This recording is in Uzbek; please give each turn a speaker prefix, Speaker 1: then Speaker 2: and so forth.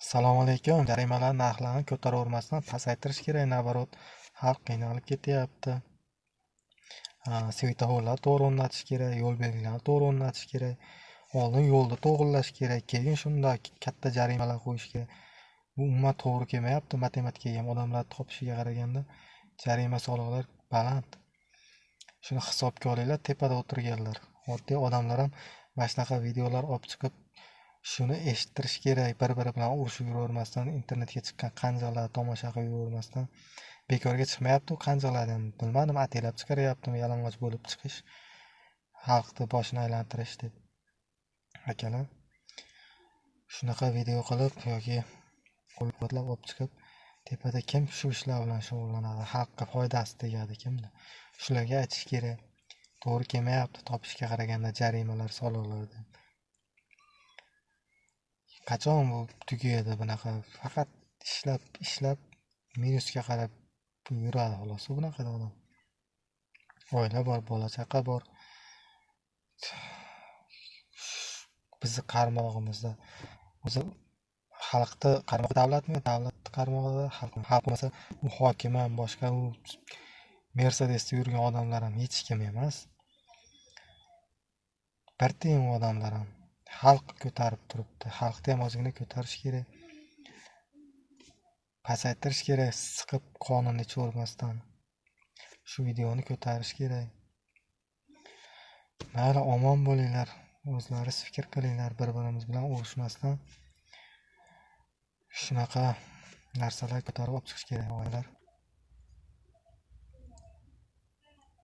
Speaker 1: Assalomu alaykum. Jarimalar narxlarini ko'taravermasdan pasaytirish kerak, наоборот, xalq qiynalib ketyapti. Svetoforlar to'g'ri o'rnatish kerak, yo'l belgilarini to'g'ri o'rnatish kerak. Oldin yo'lni to'g'rilash kerak, keyin shunda katta jarimalar qo'yish kerak. Bu umuman to'g'ri kelmayapti matematikaga ham, odamlar topishiga qaraganda jarima soliqlar baland. Shuni hisobga olinglar, tepada o'tirganlar. Oddiy odamlar ham mana shunaqa videolar olib chiqib shuni eshittirish kerak, bir-biri bilan urushib yuravermasdan, internetga chiqqan qanjalar tomosha qilib yuravermasdan. Bekorga chiqmayapti u qanjalardan, bilmadim, ataylab chiqaryaptimi, yalang'och bo'lib chiqish, xalqni boshini aylantirish deb. Akalar, shunaqa video qilib yoki qo'llab olib chiqib, tepada kim shu ishlar bilan shug'ullanadi, xalqqa foydasi tegadi kimda? Shularga aytish kerak. To'g'ri kelmayapti topishga qaraganda jarimalar, soliqlar deb. Qachon bu tugaydi bunaqa? Faqat ishlab, ishlab minusga qarab yuradi xolos. Bunaqa odam. Oila bor, bola chaqa bor. Bizni qarmog'imizda o'zi xalqni qarmog'i davlatmi? Davlat qarmog'ida xalq, xalq bo'lmasa u hokim ham, boshqa u Mercedesda yurgan odamlar ham hech kim emas. Bir tiyin u odamlar ham. Xalq ko'tarib turibdi. Xalqni ham ozgina ko'tarish kerak. Pasaytirish kerak, siqib qonunni ichavermasdan. Shu videoni ko'tarish kerak. Mayli, omon bo'linglar. O'zlaringiz fikr qilinglar, bir-birimiz bilan urushmasdan. Shunaqa narsalar ko'tarib olib chiqish kerak, og'aylar.